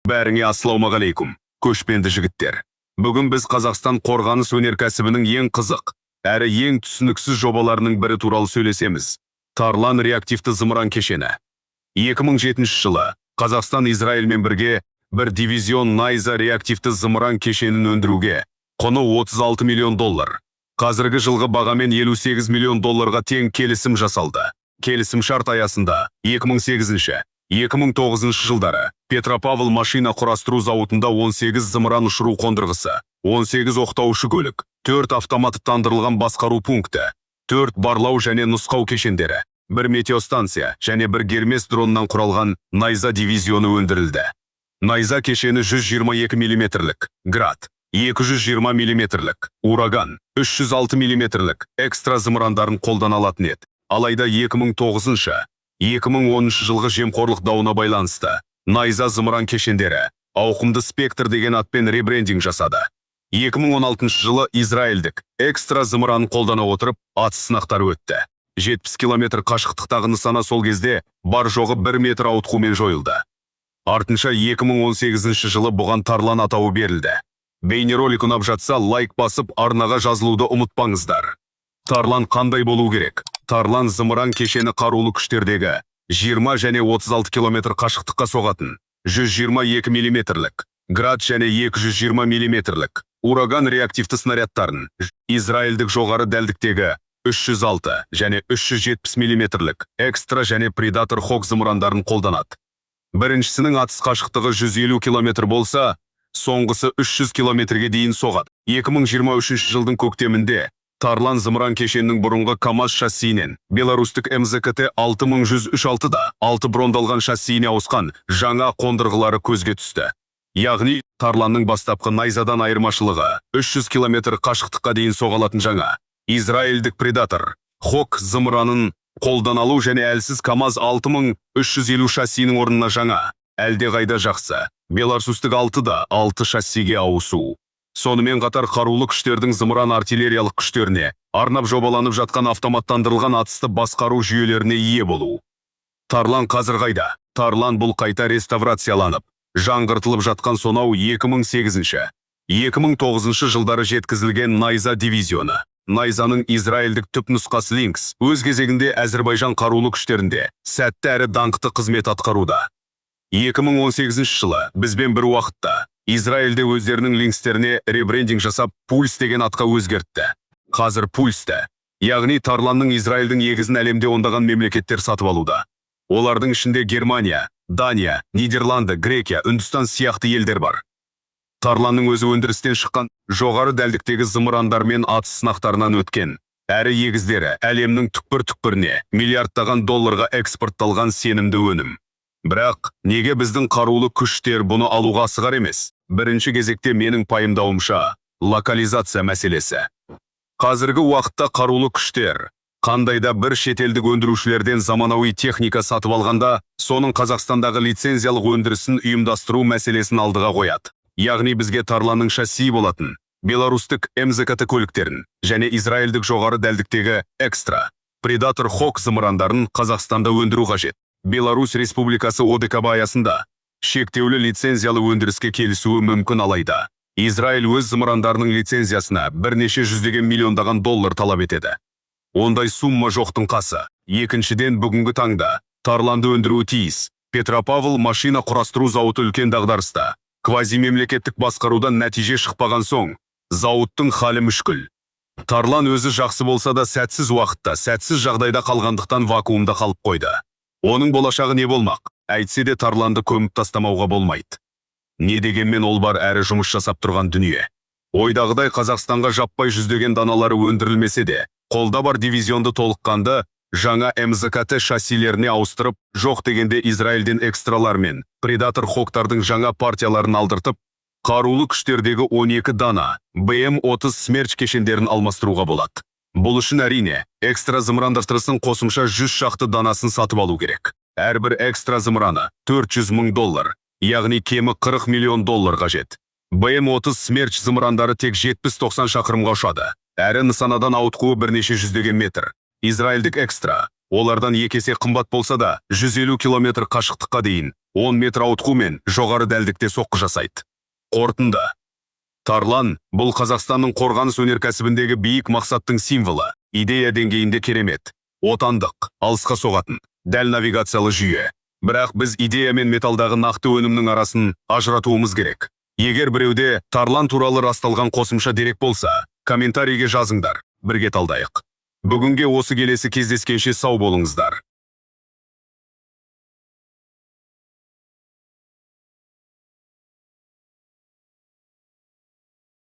Бәріңе ассалаумағалейкум, көшпенді жігіттер. Бүгін біз Қазақстан қорғаныс өнеркәсібінің ең қызық әрі ең түсініксіз жобаларының бірі туралы сөйлесеміз. Тарлан реактивті зымыран кешені. 2007 жылы Қазақстан Израильмен бірге бір дивизион Найза реактивті зымыран кешенін өндіруге құны 36 миллион доллар, қазіргі жылғы бағамен 58 миллион долларға тең келісім жасалды. Келісім шарт аясында 2008 2009 жылдары Петропавл машина құрастыру зауытында 18 зымыран ұшыру қондырғысы, 18 оқтаушы көлік, 4 автоматтандырылған басқару пункті, 4 барлау және нұсқау кешендері, бір метеостанция және бір Гермес дроннан құралған Найза дивизионы өндірілді. Найза кешені 122 миллиметрлік Град, 220 миллиметрлік Ураган, 306 миллиметрлік Экстра зымырандарын қолдана алатын еді. Алайда 2009 2010 жылғы жемқорлық дауына байланысты Найза зымыран кешендері ауқымды «Спектр» деген атпен ребрендинг жасады. 2016 жылы израильдік Экстра зымыранын қолдана отырып, атыс сынақтары өтті. 70 километр қашықтықтағы нысана сол кезде бар жоғы 1 метр ауытқумен жойылды. Артынша 2018 жылы бұған Тарлан атауы берілді. Бейнеролик ұнап жатса, лайк басып, арнаға жазылуды ұмытпаңыздар. Тарлан қандай болу керек? Тарлан зымыран кешені қарулы күштердегі 20 және 36 километр қашықтыққа соғатын 122 миллиметрлік Град және 220 миллиметрлік Ураган реактивті снарядтарын, израильдік жоғары дәлдіктегі 306 және 370 миллиметрлік Экстра және Предатор Хок зымырандарын қолданады. Біріншісінің атыс қашықтығы 150 километр болса, соңғысы 300 километрге дейін соғады. 2023 жылдың көктемінде Тарлан зымыран кешенінің бұрынғы КАМАЗ шассиінен беларустік МЗКТ 6103 да 6 брондалған шассиіне ауысқан жаңа қондырғылары көзге түсті. Яғни Тарланның бастапқы Найзадан айырмашылығы 300 километр қашықтыққа дейін соға алатын жаңа израильдік Предатор Хок зымыранын қолдана алу және әлсіз КАМАЗ 6350 шассиінің орнына жаңа, әлдеқайда жақсы беларусьтік 6 да 6 шассиге ауысу. Сонымен қатар қарулы күштердің зымыран артиллериялық күштеріне арнап жобаланып жатқан автоматтандырылған атысты басқару жүйелеріне ие болу. Тарлан қазір қайда? Тарлан — бұл қайта реставрацияланып, жаңғыртылып жатқан сонау 2008 2009 жылдары жеткізілген Найза дивизионы. Найзаның израильдік түпнұсқасы Линкс өз кезегінде Әзірбайжан қарулы күштерінде сәтті әрі даңқты қызмет атқаруда. 2018 жылы бізбен бір уақытта Израильде өздерінің Линкстеріне ребрендинг жасап, Пульс деген атқа өзгертті. Қазір Пульсті, яғни Тарланның Израильдің егізін әлемде ондаған мемлекеттер сатып алуда. Олардың ішінде Германия, Дания, Нидерланды, Грекия, Үндістан сияқты елдер бар. Тарланның өзі өндірістен шыққан жоғары дәлдіктегі зымырандармен атыс сынақтарынан өткен әрі егіздері әлемнің түкпір-түкпіріне миллиардтаған долларға экспортталған сенімді өнім. Бірақ неге біздің қарулы күштер бұны алуға асығар емес? Бірінші кезекте, менің пайымдауымша, локализация мәселесі. Қазіргі уақытта қарулы күштер қандай да бір шетелдік өндірушілерден заманауи техника сатып алғанда, соның Қазақстандағы лицензиялық өндірісін ұйымдастыру мәселесін алдыға қояды. Яғни бізге Тарланның шассиі болатын беларустік МЗКТ көліктерін және израильдік жоғары дәлдіктегі Экстра, Предатор Хок зымырандарын Қазақстанда өндіру қажет. Беларусь Республикасы ОДКБ аясында шектеулі лицензиялы өндіріске келісуі мүмкін. Алайда Израиль өз зымырандарының лицензиясына бірнеше жүздеген миллиондаған доллар талап етеді. Ондай сумма жоқтың қасы. Екіншіден, бүгінгі таңда Тарланды өндіруі тиіс Петропавл машина құрастыру зауыты үлкен дағдарыста. Квазимемлекеттік басқарудан нәтиже шықпаған соң, зауыттың халі мүшкіл. Тарлан өзі жақсы болса да, сәтсіз уақытта, сәтсіз жағдайда қалғандықтан вакуумда қалып қойды. Оның болашағы не болмақ? Әйтсе де Тарланды көміп тастамауға болмайды. Не дегенмен ол бар әрі жұмыс жасап тұрған дүние. Ойдағыдай Қазақстанға жаппай жүздеген даналары өндірілмесе де, қолда бар дивизионды толыққанды жаңа МЗКТ шассилеріне ауыстырып, жоқ дегенде Израильден Экстралар мен Предатор Хоктардың жаңа партияларын алдыртып, қарулы күштердегі 12 дана БМ-30 Смерч кешендерін алмастыруға болады. Бұл үшін, әрине, Экстра зымырандастырысын қосымша 100 шақты данасын сатып алу керек. Әрбір Экстра зымыраны 400 мың доллар, яғни кемі 40 миллион доллар қажет. БМ-30 Смерч зымырандары тек 70-90 шақырымға ұшады. Әрі нысанадан ауытқуы бірнеше жүздеген метр. Израильдік Экстра, Олардан екі есе қымбат болса да, 150 километр қашықтыққа дейін 10 метр ауытқумен жоғары дәлдікте соққы жасайды. Қорытынды. Тарлан – бұл Қазақстанның қорғаныс өнеркәсібіндегі биік мақсаттың символы. Идея деңгейінде керемет. Отандық, алысқа соғатын, дәл навигациялы жүйе. Бірақ біз идея мен металдағы нақты өнімнің арасын ажыратуымыз керек. Егер біреуде Тарлан туралы расталған қосымша дерек болса, комментарийге жазыңдар, бірге талдайық. Бүгінге осы, келесі кездескенше сау болыңыздар.